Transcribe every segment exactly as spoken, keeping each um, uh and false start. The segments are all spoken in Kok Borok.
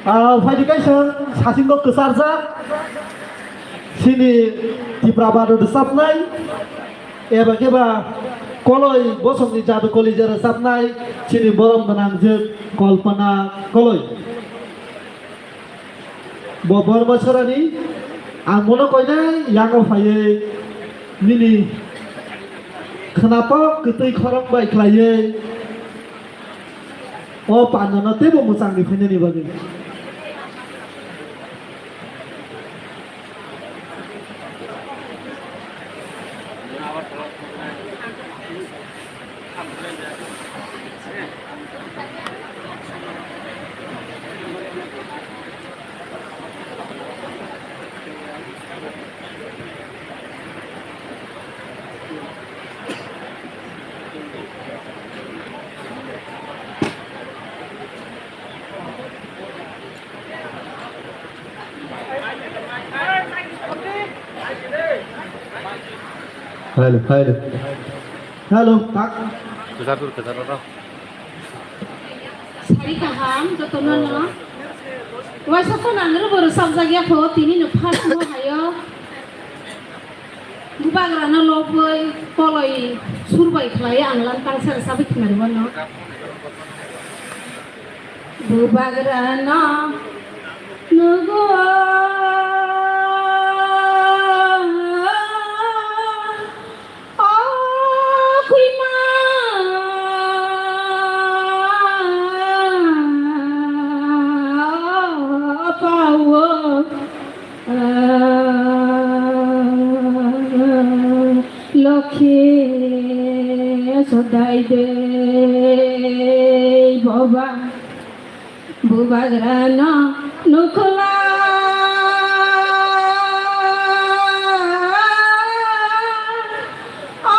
Ah, phaidi kaisa sasingo kwcharjak, chini Tipra bado rwchapnai, eba khe ba Koloi bosongni jadu kolija rwchapnai, chini borom gwnang jwk Kalpana Koloi. Bo Borma Sorani, ang bono koinai yango phaiwi nini khwnapok kwtwi khorok bai khlaiwi o pandano teibo mwchangwi phainani bagwi. Hello, hello. Hello, tak. Kejar dulu, kejar dulu. Sari kaham, jotono no. Waisa phone ang rwbo rwchapjak ya kho, tini no first no hayo. Bubagra no lobwi koloi surbai khlai ang lan tangsa rwchapwi khna rwbo no. Bubagra no nugo o khwima pawo. Lokhi sodai de boba, bubagra no nukla. O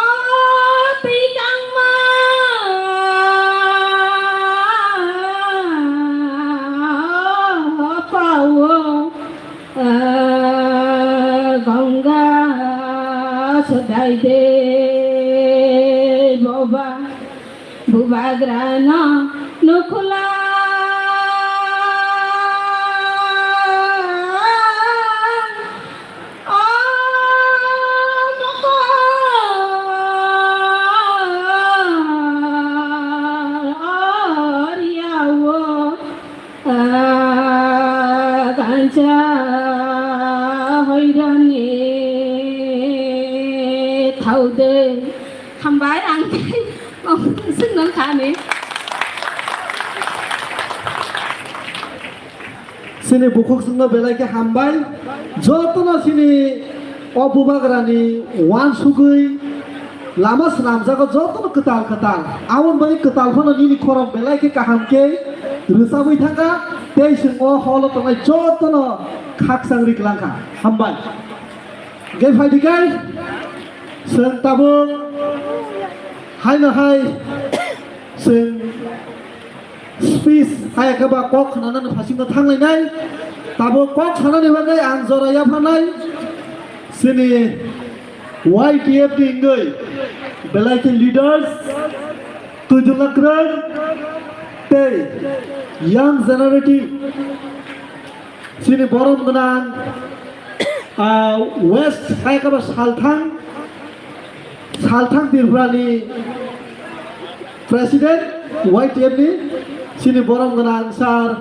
twi kangma pawo, Ganga sodai de boba, bubagra no nukla. Hambai ang tei mokol swngnang kha ni. Chini bukhuk chwngno belai khe hambai. Jotono chini o bubagrani uansugwi lama swnamjago, jotono kwtal kwtal. Aboni bagwi kwtal phano nini khorang belai khe kaham khe rwchabwi thangkha. Tei chwng o holo tongnai jotono khakchangri kwlangkha. Hambai. Hwnkhe phaidi khe chwng tabuk haino hai chwng speech hai khe ba kok khnanani phasingno thanglainai. Tabuk kok sanani bagwi ang jora yapharnai chini Y T F ni wngwi belai khe leaders, twijlwng kwrwng tei young generative. Chini borom gwnang, ah, West hai khe ba Salthang, Salthang Tripura ni President Y T F ni, chini borom gwnang Sir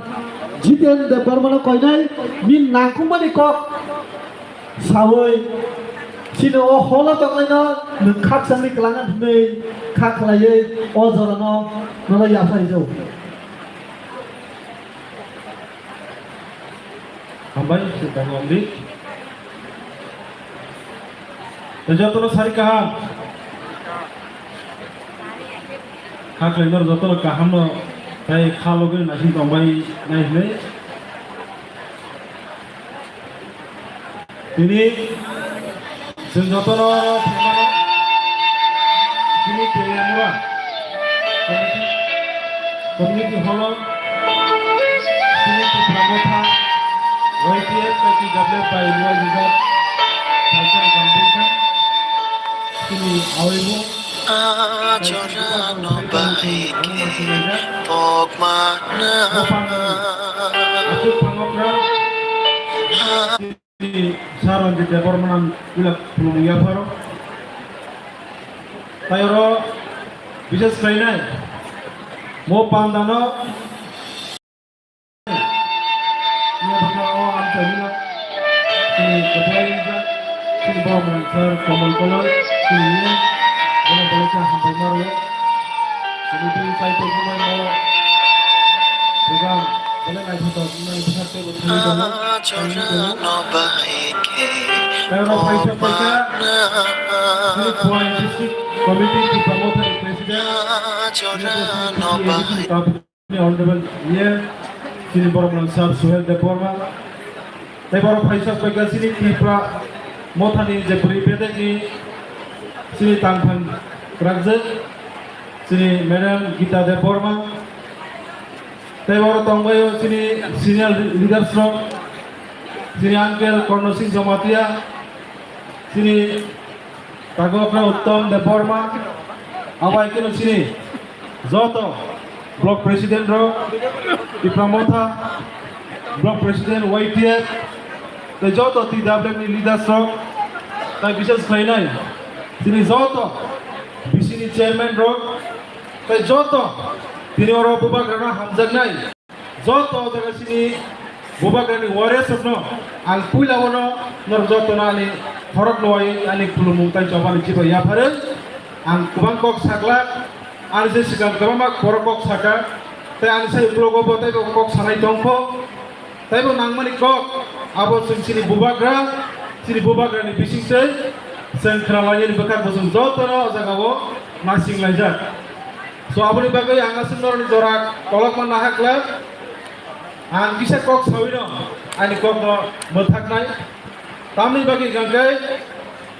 Jiten Debbarma no koinai, nini nangkukmani kok sawi, chini o holo tongnaino nwng khakchangni kwlangna hwnwi kha khlaiwi o jorano nono yapharjao. Hambai, sitang wngdi. Tei jotono sari kaham. Kha khlainai jotono kahamno tei kha logwi naising tongbai nai hwnwi. Tini chwng jotono phaimano chini Telemura community, community hall o chini Tipra Motha Y T F tei T W F bai luai rijak cultural competition chini awaibo. A jorano bai khe pokmana. Pangokra, Sir Ranjit Debbarma nang puila khulumung yapharo. Tai oro bishes khlainai mo pandano. Yapharo o amchaino chini kwplai rijak, chini borok mwnang sir Kamal Koloi, chini bono belai khe hambai ma rwo. Chini tei chai tongmani o program belai naithotok wngnai bwsakhe bo thangwi tongo. Tei oro paisa paisa chini Khowai District Committee Tipra Mothani President, Honorable E M chini borok mwnang sir Suhel Debbarma. Tei borok phaisa paikha chini Tipra Mothani je bwrwi bedekni chini tangphang kwrakjak chini Madam Gita Debbarma. Tei borok tongbaio chini senior leaders rok, chini uncle Korno Singh Jamatia, chini Tago khe Uttom Debbarma, abo hai kheno chini joto block president rok, Tipra Motha block president Y T F, tei joto T W ni leaders rok, tei bises khlainai chini joto B C ni chairman rok, tei joto tini oro bubagrano hamjaknai. Joto o jaga chini bubagrani warriors rokno ang puila bono norok jotono ani khorok nowai ani khulumung tai chobani chibai yapharwi ang kwbang kok saklak, ani se swkang kwbangma borok kok saka, tei ani sai uklogo bo teibo kok sanai tongkho, teibo nangmani kok abo chwng chini bubagra, chini bubagrani bisingtwi chwng khwnalainani bwkhak bo chwng jotono o jagao nasing laijak. So, aboni bagwi ang aswk norokni jora kolokma naha glak. Ang kisa kok sawino ani kokno mwthaknai. Tamni bagwi hwnkhe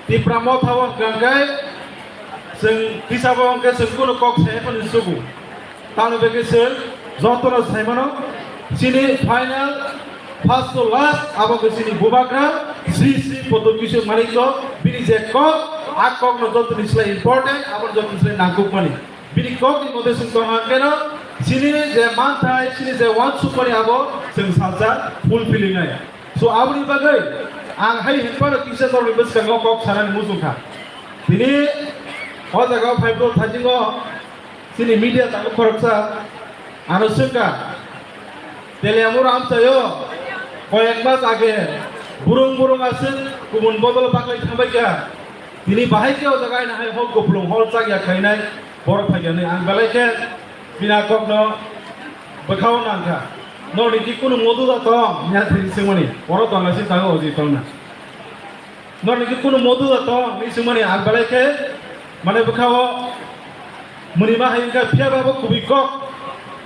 Tipra Motha o hwnkhe chwng kisa bo hwnkhe chwng kunu kok saya phano sugo. Tamni bagwi chwng jotono saimano chini final first to last abo hwnkhe chini bubagra Sri Sri Pudwo Kishore Manikya bini je kok, a kokno jotoni slai important, abo jotoni slai nangkukmani. Bini kokni mote chwng tongha keno chini je manthai, chini je uansukmani abo chwng salsa fulfilling nai. So aboni bagwi ang hai hinphano kisa norokni bwskango kok sanani muchungkha. Tini o jagao phaibrok thajingo chini media tabuk khoroksa ano swngkha. Teliamura amchaio koyek mas age burung burung aswk kubun bodol baklai thangbaikha. Tini bahai khe o jaga aina hai hok kupulung hol chakya khainai borok phaikha hwnwi ang belai khe bini a kokno bwkhao nangkha. Norni ki kunu modu da tong hwnwi thani swngmani, oro tongnaisi tago oji tongna. Norni ki kunu modu da tong hwnwi swngmani ang belai khe mane bwkhao mwnwi ma hai wngkha, phiya ba bo kubui kok.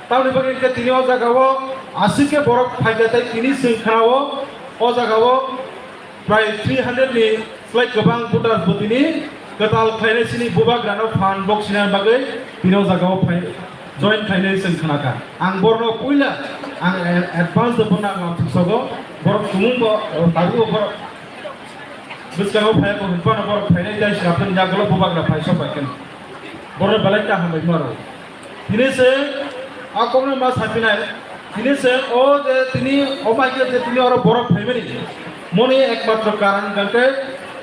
Tamoni bagwi hwnkhe tini o jagao aswk khe borok phaikha tei tini chwng khanao o jagao prai three hundred ni slai kwbang voters bo tini kwtal khlainai chini bubagrano phan bok sinani bagwi tini o jagao phai join khlainai chwng khnakha. Ang borno puila ang advance bo nang lam thuksogo, borok tumung bo tabuk bo borok bwskango phai bo hwnphano borok phainai jai srapnani yagulo bubagra phai sok bai khe borok belai kaham bai maro. Tini se a kokno ma sapinai, tini se o je tini o Michael je tini oro borok phaimani, moni ekmatro karon hwnkhe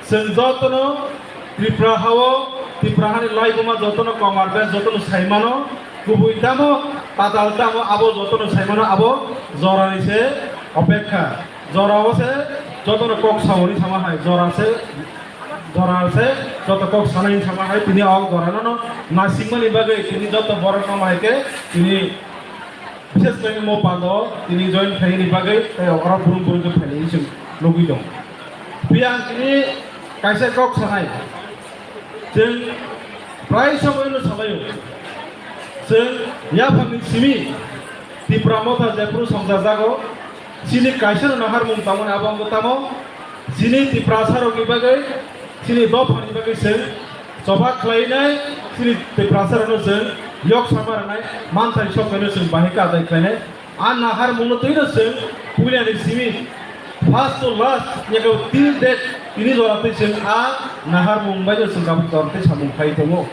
chwng jotono Tripura hao, Tripura hani laibuma jotono komar ben jotono saimano, kubui tamo, patal tamo, abo jotono saimano, abo jorani se opekha. Jora o se jotono kok sawi sama hai, jora se Jora se joto kok sanai sama hai tini o jora no no nasingmani bagwi tini joto borok no hai khe tini bises khe mo pando tini join khaini bagwi tei okra burung burung khe phaini chwng nugwi tong. Phiya ang tini kaisa kok sanai, chwng prai somoino salaio, chwng yaphangni simi Tipra Motha jephru songjajago, chini kaisa no naharmung tangmani abo wngkha tamo, chini Tiprasa rokni bagwi, chini dophani bagwi chwng choba khlainai, chini Tiprasa rokno chwng yok sama rwnai, manthai sokhaino chwng bahai khe adai khlainai. A naharmungno twino chwng puilani simi first to last, yakau till date, tini jora twi chwng a naharmung baino chwng kabui tor tei samung khai tongo.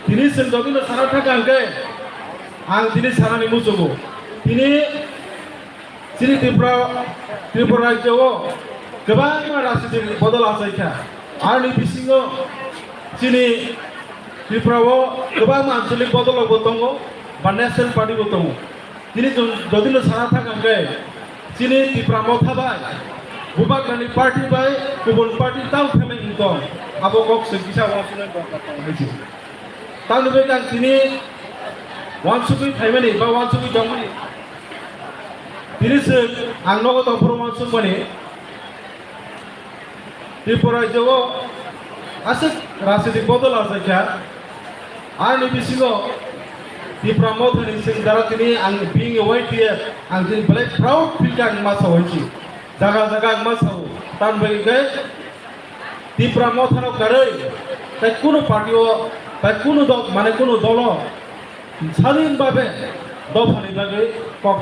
Tini chwng jotino sana thangkha hwnkhe, ang tini sanani muchungo. Tini Chini Tripura, Tripura rajyo o kwbangma rajnitik bodol achaikha. Aroni bisingo chini Tripura o kwbangma anchalik bodol rokbo tongo, ba national party bo tongo. Tini jodi no sana thang hwnkhe, chini Tipra Motha bai, Bubagrani party bai, kubun party tang phaimani wngtong, abo kok se kisa uansuknai dorkar tongo hai se. Tamni bagwi ang tini uansugwi phaimani ba uansugwi tongmani, tini se ang nogo tongphuru uansukmani. Tripura rajyo o aswk rajnitik bodol achaikha. Ani bisingo Tipra Mothani seng dara tini ang being a Y T F, ang tini belai proud feel kha ang ma sao hai se. Jaga jaga ang ma sao. Tamni bagwi khe Tipra Mothano karwi tai kunu party o, tai kunu dol, mane kunu dolo Sadin babe dophani bagwi kok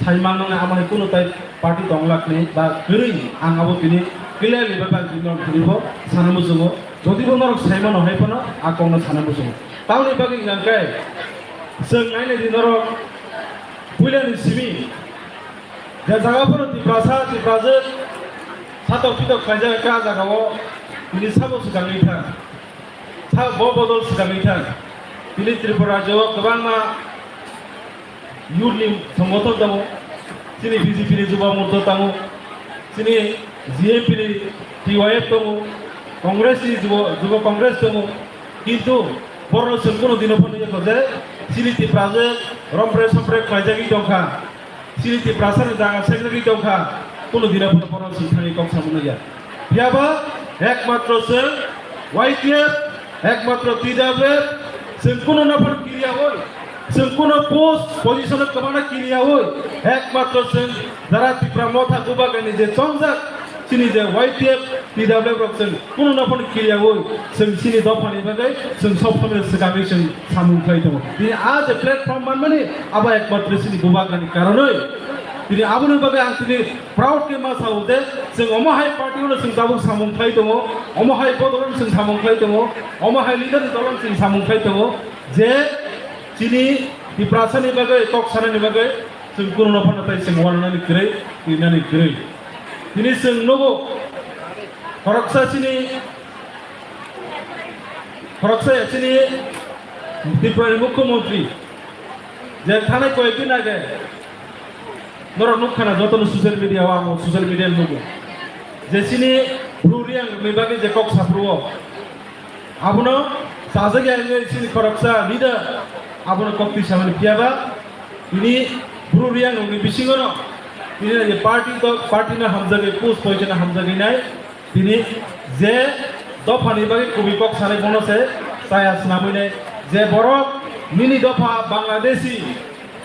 sai mannani amani kunu tai party tonglakni ba kwrwi ang abo tini clearly ba bang tini norok tini bo sana muchungo. Jodi bo norok sai mano hai phano a kokno sana muchungo. Tamoni bagwi hwnkha khe chwng nainai di norok puilani simi je jaga phano Tiprasa, Tiprajwk satok pitok khlaijak khe a jaga o tini sabo swkangwi thang. Sa bo bodol swkangwi thang. Tini Tripura rajyo o kwbangma youth ni songothon tongo. Chini B J P ni Jubo Morcha tongo. Chini G M P ni T Y F tongo. Congress ni Jubo, Jubo Congress tongo. Kintu borokno chwng kunu dino phano yakho je chini Tiprajwk rompre sompre khlaijagwi tongkha. Chini Tiprasa ni jaga secretary tongkha, kunu dina phano bono sing thangwi kok samung ya. Phiyaba ekmatro chwng Y T F, ekmatro T W F, chwng kunu no phano kiriya oi, chwng kunu post position o kwbangna kiriya oi, ekmatro chwng jara Tipra Motha Bubagrani je chongjak, chini je Y T F, T W F rok chwng kunu no phano kiriya oi, chwng chini dophani bagwi chwng sob somoi swkangwi chwng samung khlai tongo. Tini a je platform manmani abo ekmatro chini Bubagrani karonwi. Tini aboni bagwi ang tini proud khe ma sao je chwng omo hai party-o no chwng tabuk samung khlai tongo, omo hai bodol-o no chwng samung khlai tongo, omo hai leader ni dolo no chwng samung khlai tongo je chini Tiprasani bagwi kok sanani bagwi chwng kunu no phano tai chwng wanani kwrwi, twinani kwrwi. Tini chwng nugo khoroksa chini Khoroksa ya chini Tripura ni Mukhyamantri je thanai koyek din age norok nukha na joto no social media o, ang social media nugo je chini Bru Reang ni bagwi je kok saphuru o abono sajak ya wngwi chini khoroksa leader abono kok twi samani phiyaba tini Bru Reang ni bisingo no tini je party to party no hamjagwi post poison no hamjagwi nai Tini je dophani bagwi kubui kok sanai bono se chaya swnamwi nai je borok nini dopha Bangladeshi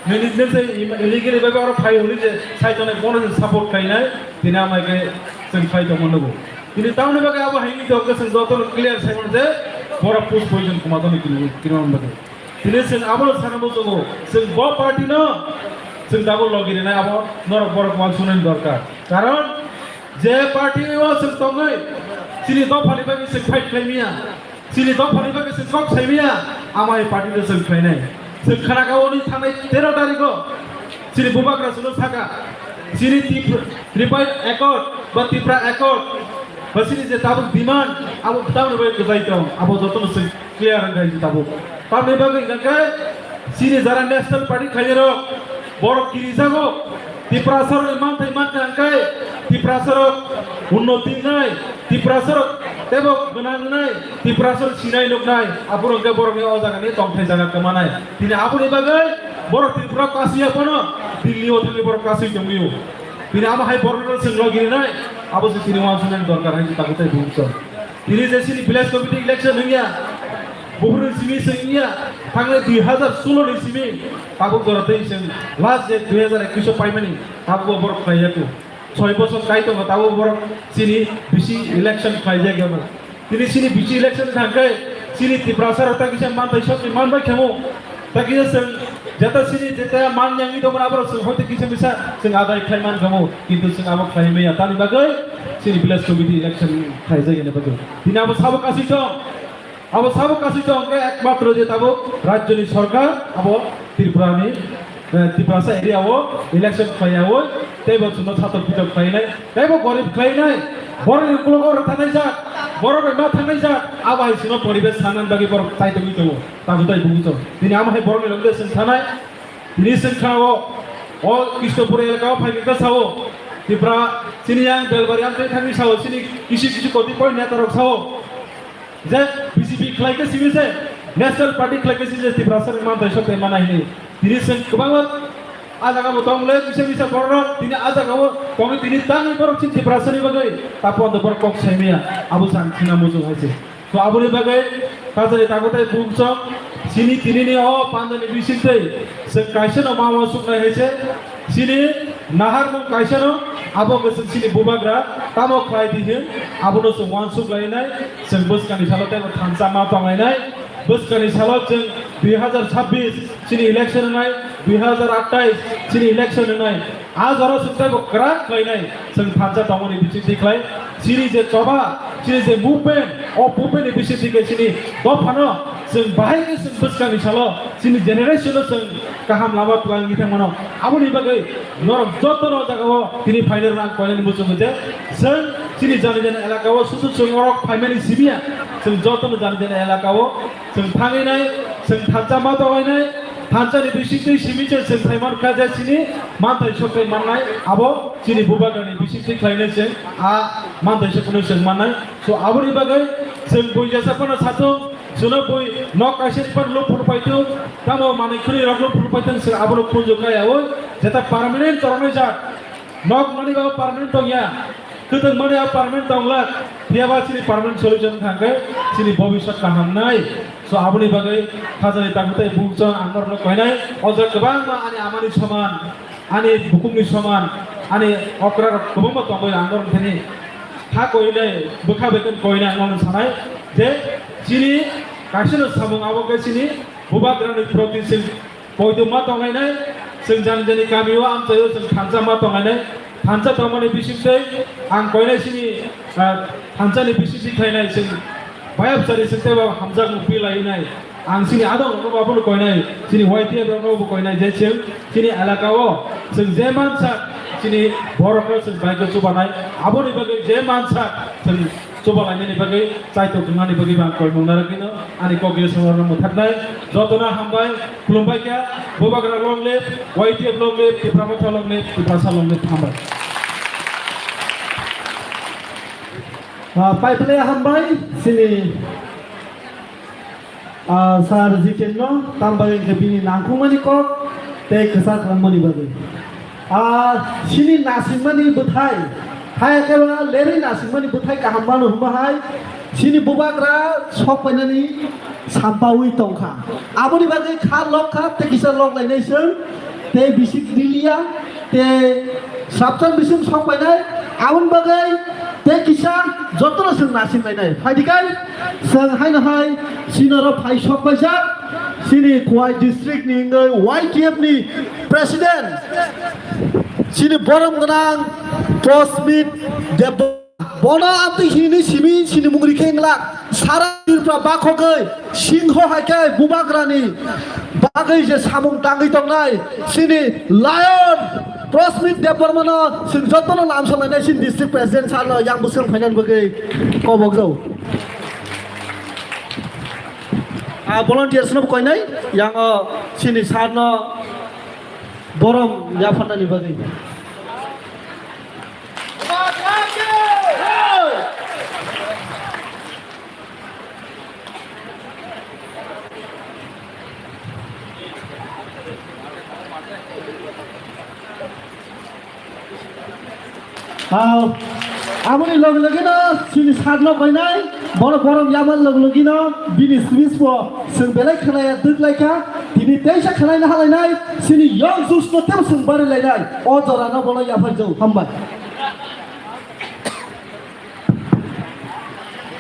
nini nini se im-, illegally bagwi oro phai hwnwi je sai tongnai bono se support khlainai tini amai khe chwng khlai tongma nugo. Tini tamoni bagwi abo hai wngwi tongkhe chwng jotono clear sai mano je borok post poison kwma tongwi tini, tini bagwi. Tini chwng abono sana muchungo chwng bo party no chwng tabuk logi rinai abo norok borok uansuknani dorkar. Karon Je party o chwng tongwi, chini dophani bagwi chwng fight khlai maya, chini dophani bagwi chwng kok sai maya, amai party no chwng khlainai. Chwng khana kha oni thangnai tero tarikh o, chini bubagra chwngno saka, chini Tip-, Tripartite Accord ba Tipra Accord ba chini je tabuk demand, abo tamni bagwi kwchai tong, abo jotono chwng clear wngkha tabuk. Tamni bagwi hwnkha khe chini jara national party khainai rok borok kirijago, Tiprasa rokni manthai mankha hwnkhe Tiprasa rok unnoti wngnai, Tiprasa rok teibo gwnang wngnai, Tiprasa rok sinai nuknai, aphuru hwnkhe borokni o jagani tongthai jaga kwmanai. Tini aboni bagwi borok Tripura kasui ya phano Delhi o thangwi borok kasui tongwi o. Tini abo hai borokno chwng logi rinai, abo se tini uansuknani dorkar hai se tabuk tei bumsong. Tini je chini village committee election wngya, buphuruni simi se wngya, thangnai dui hazar solo ni simi tabuk jora tei chwng last je dui hazar ekwis o paimani, tabuk bo borok khlaiya kho. Soi bosor kai tongo, tabuk borok chini bisi election khlaijak ya bo. Tini chini bisi election thangkhe chini Tiprasa rok ta kisa manthai sotwi manbai khamo. Ta kisa chwng jeta chini jeta man yangwi tongmani aborok chwng hoite kisa misa chwng adai khlai man khamo, kintu chwng abo khlai maya. Tani bagwi chini village committee election khlaijak ya bagwi. Tini abo sabo kasui tong. Abo sabo kasui tong khe ekmatro je tabuk rajyoni sorkar abo Tripurani Eh, Tiprasa area o election khlaiyaui teibo chwngno satok pitok khlainai, teibo gorib khlainai, borokni ukologo rwthanai jak, borok bai ma thangnai jak, abo hai chwngno poribesh sanani bagwi borok tai tongwi tongo, tabuk tai bubuto. Tini amo hai borokni logde chwng thanai, tini chwng kha o, o Krishnapur elaka o phaikhe kha sao, Tipra chini yang Belbari amtwi thangwi sao, chini kisi kisi kotipoi netarok sao. Je B J P khlai khe simi se, National Party khlai khe simi se Tiprasa ni manthai sok tei mana hini. Tini chwng kwbangma a jaga bo tong le, bisa bisa borok rok, tini a jaga o tongwi tini tangwi borok chini Tiprasa ni bagwi tapo ando borok kok saimaya, abo chang thina muchung hai se. To aboni bagwi kajani tago tai bukchok, chini tini ni o pandani bising tei chwng kaisa no ma ma suknai hai se. Chini naharmung kaisano, abo khe chini bubagra tamo khlai di hin, abono chwng uansuk lainai, chwng bwskangni salo tei thansa ma tonglainai. Bwskangni salo chwng dui hazar chabbish chini election wngnai, dui hazar athais chini election wngnai. A jora chwng teibo kwrak khlainai, chwng thansa tongmani bisingtwi khlai. Chini je choba, chini je movement, o movement ni bisingtwi khe chini dophano chwng bahai khe chwng bwskangni salo chini generation no chwng kaham lama twlang wngwi thangmano. Aboni bagwi norok jotono o jagao tini phainai rwna ang koinani muchungo je chwng chini jani jani elakao susu chwng orok phaimani simiya, chwng jotono jani jani elakao chwng thangwi nai, chwng thansa ma tongwi nai, thansa ni bisingtwi simi se chwng thai man kha je chini manthai sokthai mannai, abo chini bubagrani bisingtwi khlainai chwng a manthai sokno chwng mannai. So aboni bagwi chwng buijasa phano satung, chwngno bui nok kaisa phano luk phuru paitung, tamo manwi khwnwi rok luk phuru paitung, chwng abono khunju kaya oi, jeta permanent toroknai jak. Nok nani ba permanent tongya. Kwtwng mani a permanent tongla. Phiya ba chini permanent solution thangkhe chini bobiswt kaham nai. So aboni bagwi khajani takhwtai bukchang ang norokno koinai. O jaga kwbangma ani amani soman, ani bukungni soman, ani okra rok kwbangma tongwi ang norok thani kha koinai, bwkha beton koinai ang norokno sanai je chini kaisano samung abo khe chini bubagrani proti chwng Poito ma tonglainai, chwng jani jani kamio amchaio chwng thansa ma tonglainai. Thansa tongmani bisingtwi ang koinai chini, ah, thansani bisingtwi khlainai chwng bayapsari chwng teibo hamjakmung pi lainai. Ang chini adong rokno bo abono koinai, chini Y T F rokno bo koinai je chwng chini elakao chwng je mansa chini borokno chwng baikhe chubanai. Aboni bagwi je mansa chwng Chuba lainani bagwi, chaitok wngnani bagwi bo ang koimung narwgwino ani kok gisongno mwthaknai. Jotono hambai, khulumbai kha, Bubagra long live, Y T F long live, Tipra Motha long live, Tiprasa long live, hambai. Ah, pai phle hambai, chini Ah, Sir Jiten no, tambai hwnkhe bini nangkukmani kok tei kwchar khlangmani bagwi. Ah, chini nasikmani bwthai, hai khe ba lerwi nasikmani bwthai kaham mano hwnba hai, chini bubagra sok painani sampaui tongkha. Aboni bagwi kha lok kha tei kisa lok lainai chwng, tei bisik riliya, tei swrapsa bising sok painai, aboni bagwi tei kisa jotono chwng nasik lainai. Phaidi kai? Chwng haino hai chini oro phai sok paijak, chini Khowai district ni wngwi Y T F ni president, chini borom gwnang Prosmit Debbarma. Bono amtwi hini simi chini mung rikhe wngla, sara Tripura bakhogwi singho hai khe bubagrani bagwi je samung tangwi tongnai chini lion Prosmit Debbarma no chwng jotono lamsalainai chini district president sir no yang bwswng phainani bagwi kobok jao. Ah, volunteers no koinai yang, oh, chini sir no borom yapharnani bagwi. Hao. Aboni logi logi no chini sir no koinai, bono borom yaman logi logi no bini speech bo chwng belai khwnaya dwk lai kha, tini teisa khwnaina halai nai, chini young youths no tebo chwng bari lai nai, o jora no bono yaphar jao, hambai.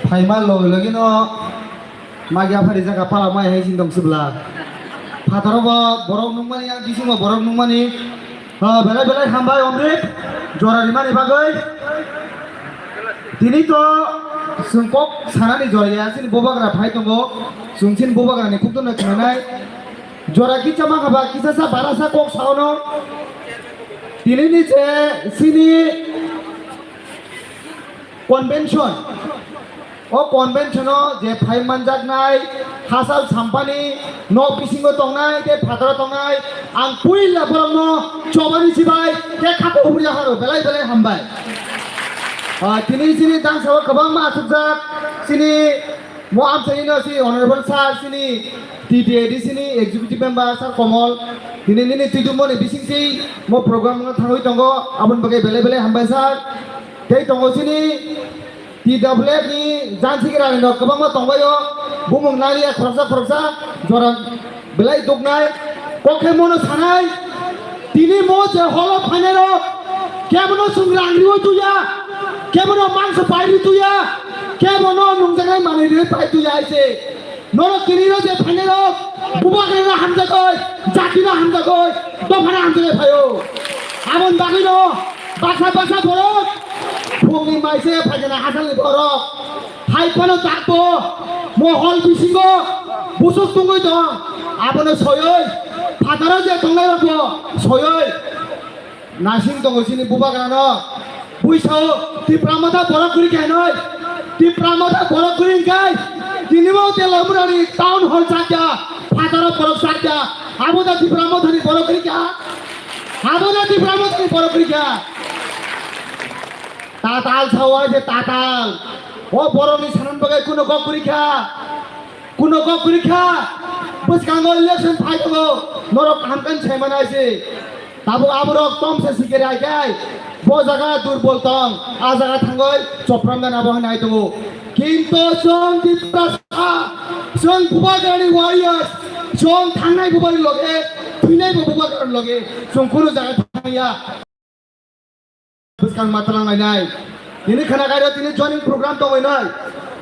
Phaima logi logi no Magi aphari jaga pala mai hai sindong sibla. Phataro bo borok nungmani, yang bisingo borok nungmani. Ah, belai belai hambai Omrit, jora rimani bagwi. Tini to chwng kok sanani jora ya, chini bubagra phai tongo. Chwng chini bubagrani khukdorno khwnanai. Jora kisa ma haba kisa sa bara sa kok saono. Tini ni je sini convention. O convention o je phai manjaknai hachal sampani nok bisingo tongnai tei phataro tongnai ang puila borokno chobani sibai khe khako hubri yakharo belai belai hambai. Ah, tini sini dangsao kwbangma achukjak sini mo amchaino si honorable sir sini T T A D C ni executive member sir Komol, tini nini twijlangmani bisingtwi mo program no thangwi tongo, aboni bagwi belai belai hambai sir. Tei tongo sini T W F ni jansi gira ni rok kwbangma tongbaio, bumung naliya khoroksa khoroksa jora belai duknai, kok khe mono sanai, tini mo je holo phainairok kebono chwng rang riwi tuya, kebono mangso pai ri tuya, kebono nungjaknai manwi riwi pai tuya hai se. Norok tini rok je phainairok bubagrano hamjakgwi, jatino hamjakgwi, dophano hamjakgwi phaio. Aboni bagwino baksa baksa borok phungni mai se phaikha na hachalni borok. Hai phano takbo mo hol bisingo busuk tungwi tong. Abono soyoi phataro je tongnairokbo soyoi. Nasing tongo chini bubagrano. Buisao Tipra Motha borok kwrwi khe hinoi. Tipra Motha borok kwrwi hwnkhe tini bo Telamurani town hall chakya, phataro borok chakya. Abo da Tipra Mothani borok kwrwi kha. Abo da Tipra Mothani borok kwrwi kha. Tatal sao je tatal. O borokni sanan bagwi kuno kok kwrwi kha. Kuno kok kwrwi kha. Bwskango election phai tongo. Norok kaham khe sai manai se. Tabuk aborok tomsa sikir aikai, bo jaga durbol tong, a jaga thangoi chopramgana bo hinai tongo. Kintu chwng Tiprasa, chwng Bubagrani warriors, chwng thangnai Bubagrani loge, thwinai bo Bubagrani loge, chwng kunu jaga thangya. Bwskang matwlang lainai. Tini khana kairo tini joining program tongwi noi.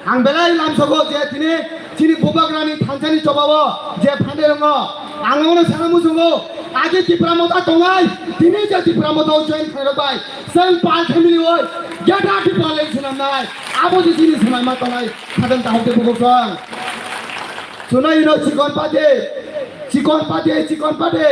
Ang belai lamsogo je tini chini Bubagrani thansani chobao je phainai rongo. Ang ono sana muchungo agi Tipra Motha tongnai. Tini je Tipra Motha o join khairok bai. Seng pal family oi. Geta ki pal ei sunam nai. Abo je chini sunai ma tongnai. Khadan tahok de bukuk song. Sunai ino chikon pati. Chikon pati, chikon pati.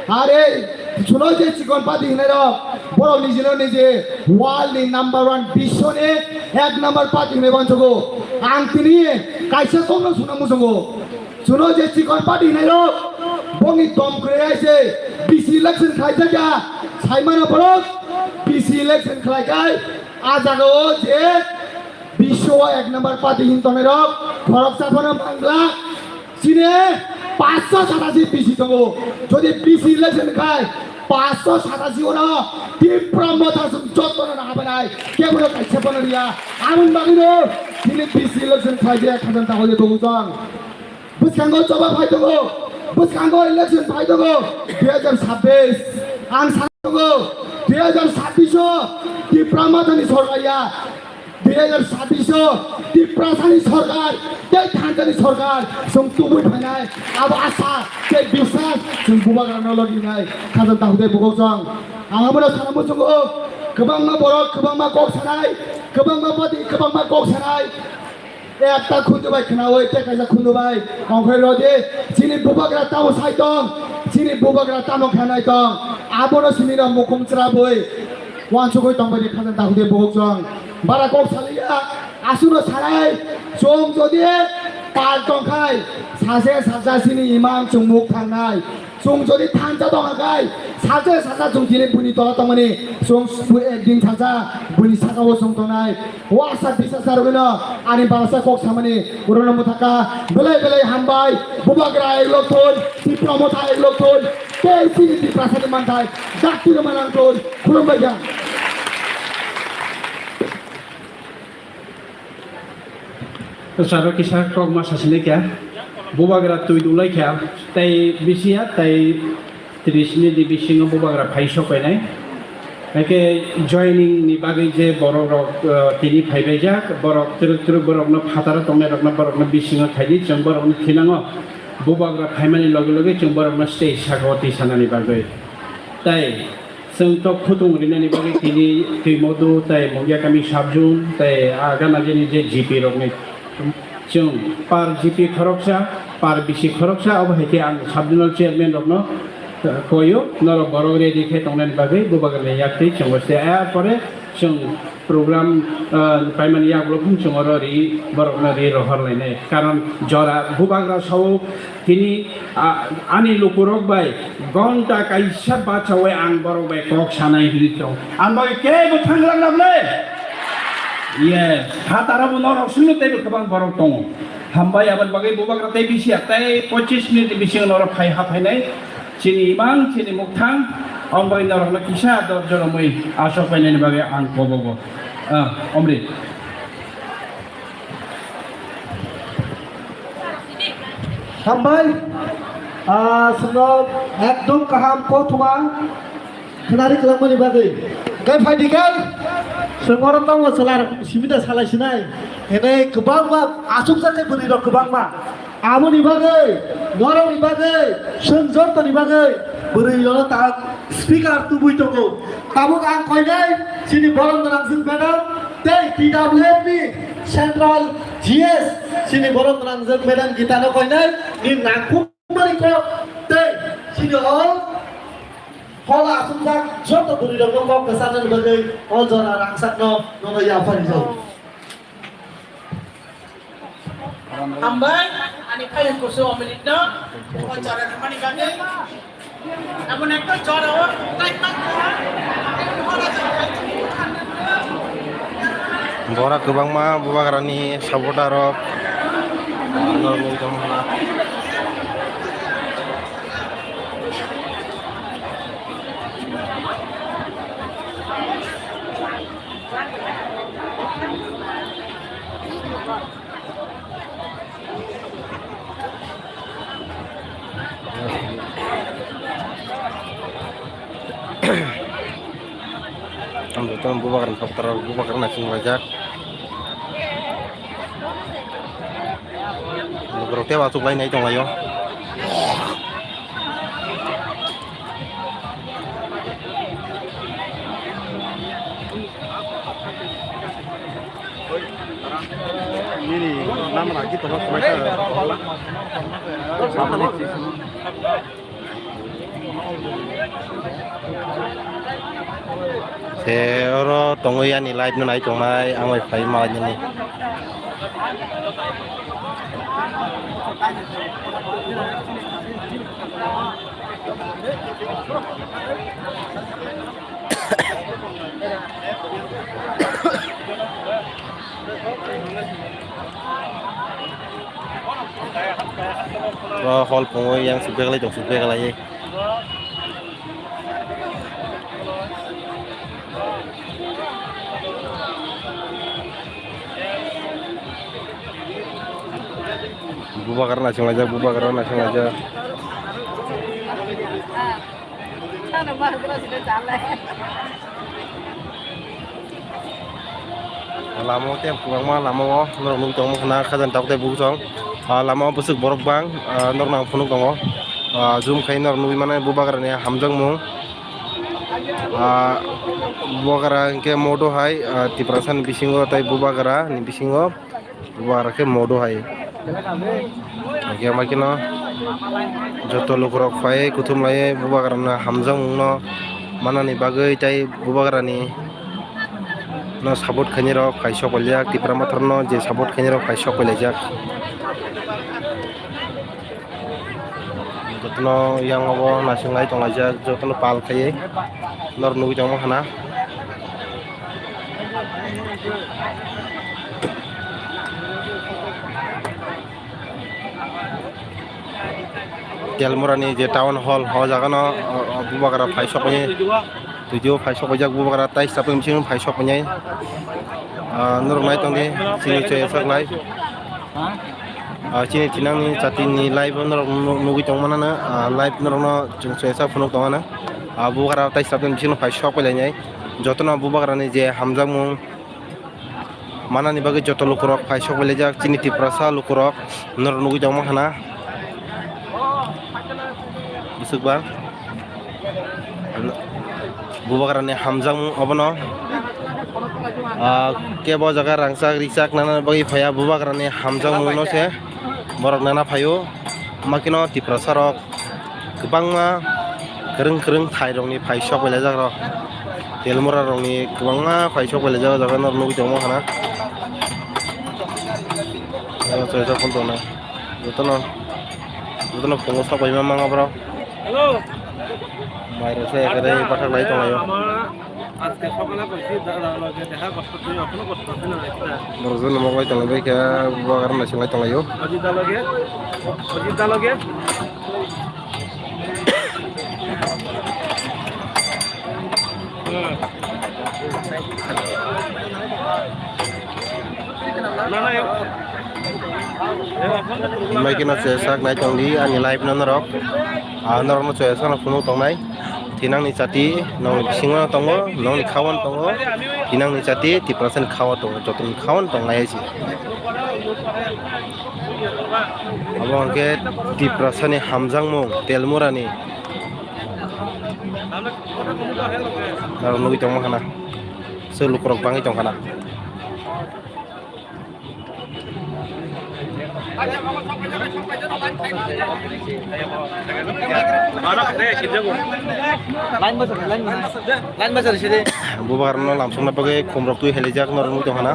Are, suno je chikon pati hinai rok. Borok nijino niji world ni number one, biswoni ek number pati hinai wansugo. Ang tini kaisa kokno suna muchungo. Suno je chikon pati hinai rok. Bongni dom kwrwi aise B C election khlaijakya. Saimano borok B C election khlaikai. A jaga o je biswo ek number pati hin tongnai rok. Khoroksa phano mangla. Chini paanch sho satashi B C tongo. Jodi B C election khai paanch sho satashi ono Tipra Motha song jotono na habanai. Kebono kaisa bono riya. Aboni bagwino chini B C election khai de khajan ta hoye dogo jang. Bwskango choba phai tongo. Bwskango election phai tongo. Dui hajar sabbish. Ang sa tongo. Dui hajar sabbish o Tipra Mothani sorkar ya. Dui hajar sabbish o Tiprasani sorkar, tei thanjani sorkar, chwng tubui phainai, abo asa tei biswas chwng Bubagrano logi nai, khajan ta hudai bukuk chwng. Ang abono sana muchungo, kwbangma borok, kwbangma kok sanai, kwbangma pati, kwbangma kok sanai. Ekta khunju bai khwnaui, tei kaisa khunju bai ongkhorwi rw di, chini Bubagra tamo sai tong, chini Bubagra tamo khanai tong, abono simi rok mukhung chwrabwi uansugwi tongbai di, khajan ta hudai bukuk chwng. Bara kok saliya, aswkno sanai, chwng jodi pal tongkhai, sache sacha chini imang chwng muk thangnai. Chwng jodi thansa tongkha khai, sache sacha chwng tini buini tola tongmani, chwng bu-, ekdin sacha buini sakao chwng tongnai. Uasa bisa sarwino ani barasa kok samani urono muthaka belai belai hambai, Bubagra eglok thun, Tipra Motha eglok thun, tei chini Tiprasani manthai dakti rwma nang thun, khulumbai kha. Saro kisa kok ma sasini kha, Bubagra twi dulai kha, tei bisi ya, tei tris minute ni bisingo Bubagra phai sok painai. Haikhe joining ni bagwi je borok rok, eh, tini phaibaijak, borok twrwk twrwk borokno phataro tongnai rokno borokno bisingo khaidi, chwng borokno thinango. Bubagra phaimani loge loge chwng borokno stage sakao twi sanani bagwi. Tei Chwng tok khutung rinani bagwi tini Twimodu tei Mungiakami subzone tei a gana gini je G P rokni chwng per G P khoroksa Par bisi khoroksa, obo hai khe ang sub zonal chairman rokno, eh, koyo, norok borok ready khe tongnani bagwi bubagrani yaktwi chwngbo se. Ayar pore chwng program, eh, paimani yagulo phung chwng oro ri, borokno ri rohor lainai. Karon jora bubagra sao tini, ah, ani lukurok bai gonta kaisa bachawi ang borok bai kok sanai hwnwi tong. Ang bai kebo thanglang na bwle? Yes, hataro bo norok sino teibo kwbang borok tongo. Hambai, aboni bagwi bubagra tei bisi ya, tei pochis minute bisingo norok phai ha phainai. Chini imang, chini mukthang, omo bagwi norokno kisa dorjo romwi aswk painani bagwi ang kobogo. Ah, Omri. Hambai, ah, chwngno ekdom kaham kothoma khnari kwlangmani bagwi. Hwnkhe phaidi khe, chwng oro tongo chwla rok simi da salai sinai. Hwnwi kwbangma achukjak khe bwrwi rok kwbangma. Aboni bagwi, norokni bagwi, chwng jottoni bagwi bwrwi rokno ta speaker tubui tongo. Tabuk ang koinai chini borom gwnang jwk madam tei T W F ni central G S chini borom gwnang jwk madam Gita no koinai ni nangkuk mani kok tei chini hall, hall aswkjak joto bwrwi rokno kok kwcharnani bagwi o jora rangchakno nono yapharjak. Hambai, ani phaiyung kusu Omrit no o jora rwmani bagwi. Abo nekto jora o tai ma. Borok kwbangma bubagrani supporter rok. Ang jotono bubagra ni pokta rok, bubagra naising laijak. Borok tei achuk lai nai tong lai o. Nini namra ki tongma tongma ka. Se oro tongwi ani live no nai tongnai, ang bai phai ma nini. Oro hol phungo yang sibek lai tong sibek lai. Bubagra naising laijak, bubagra naising laijak. Lama o tei kwbangma lama o norok nugwi tongma khna khajani tabuk tei bukchong. Ah, lama o bwswk borok bang, ah, norok nang phunuk tongo. Ah, zoom khai norok nugwi mano bubagra ni hamjakmung. Ah, bubagra hinkhe modo hai, ah, Tiprasa ni bisingo tei bubagra ni bisingo. Bubagra khe modo hai. Hingkhe amaikhe no joto lukurok phai kuthum lai bubagrano hamjakmungno manani bagwi tei bubagrani no support khainai rok phai sok paijak, Tipra Motha no je support khainai rok phai sok pailaijak. Jotono yang obo naising lai tonglaijak, jotono pal khaiwi norok nugwi tongma khana. Telmura ni je town hall, o jaga no, o, o, bubagra phai sok painai. Video phai sok paijak bubagra tai chapeng bising phai sok painai. Ah, norok nai tongdi, chini chaya sak lai. Ah, chini thinangni chati ni live o norok nu-, nugwi tongmana na, ah, live norok no chwng chaya sak phunuk tongmana. Ah, bubagra tai chapeng bising phai sok pailainai. Jotono bubagrani je hamjakmung manani bagwi joto lukurok phai sok pailaijak, chini Tiprasa lukurok norok nugwi tongma khana. Bwswk ba bubagrani hamjakmung obono, ah, kebo jaga rangchak rijak nana bagwi phaiya, bubagrani hamjakmung no se. Borok nana phaio, makino Tiprasa rok kwbangma kwrwng kwrwng thai rokni phai sok belai jak rok. Telmura rokni kwbangma phai sok belai jak o jaga norok nugwi tongo hana. Jotono, jotono phungo sok bai ma manga borok. Mai rok se ekere bathak lai tonglaio. আজকে সকালে কইছি, দাদার লগে দেখা করতে, তুই এখনো করতে পারছিস না, একটা। Borok jono mok lai tonglaio, bai khe bubagra naising lai tonglaio. Ajit দা লগে, অজিত দা লগে। হুম। না, না, এ-, Mai kheno chwsa sak nai tong di ani live no norok. Ah, norok no chwsa no phunuk tong nai. Thinang ni chati, nong ni bisingo tongo, nong ni khawan tongo. Thinang ni chati, Tiprasa ni khawa tongo, joto ni khawan tong nai se. Abo hwnkhe Tiprasa ni hamjakmung, Telmura ni. Norok nugwi tongma khana. Se lukurok bangwi tong khana. Bubagra no lamsokna bagwi khumrok twi helaijak norok nugwi tongkha na.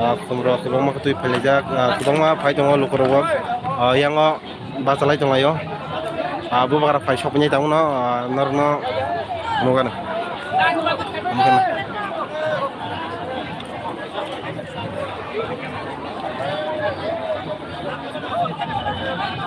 Ah, khumrok kwbangma khe twi phaijak, ah, kwbangma phai tongo lukurok bo. Ah, yang o bachalai tonglaio. Ah, bubagra phai sokphinai tangmano, ah, norokno nukgano.